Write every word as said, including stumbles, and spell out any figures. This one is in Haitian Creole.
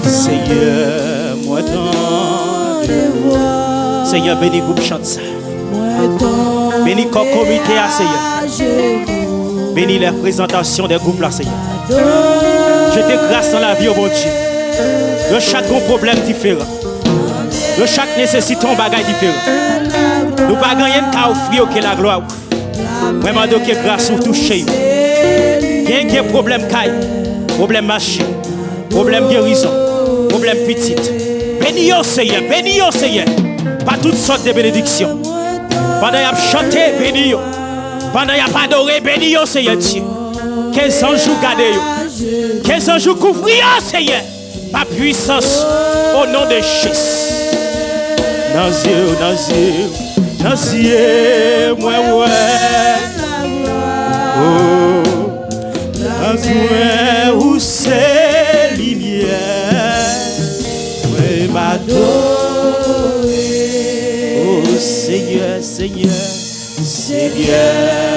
Senyè, mwen tande vwa. Senyè, beni gwoup chant sa. Beni kò komite a, Senyè. Beni les présentations des groupes la, Senyè. Jete gras nan lavi yo, Bondye. Yo chak gon pwoblèm diferan. Yo chak nesesite yon bagay diferan. Nou pa gen anyen n ka ofri yo ke laglwa ou. Mwen mande w ke gras ou touche yo. Gen, gen pwoblèm kay, pwoblèm machin, pwoblèm gerizon, pwoblèm pitit. Beni yo, Senyè, beni yo, Senyè, pa tout sòt de benediksyon. Pandan y ap chante, beni yo. Pandan y ap adore, beni yo, Senyè Dye. Ke zanj ou gade yo. Ke zanj ou kouvri yo, Senyè, pa pwisans, o non de Jezi. Nan zye w, nan zye w, nan zye mwen wè. Oh, nan zye ou se limyè. Mwen m adore. Oh, Senyè, Senyè, Senyè.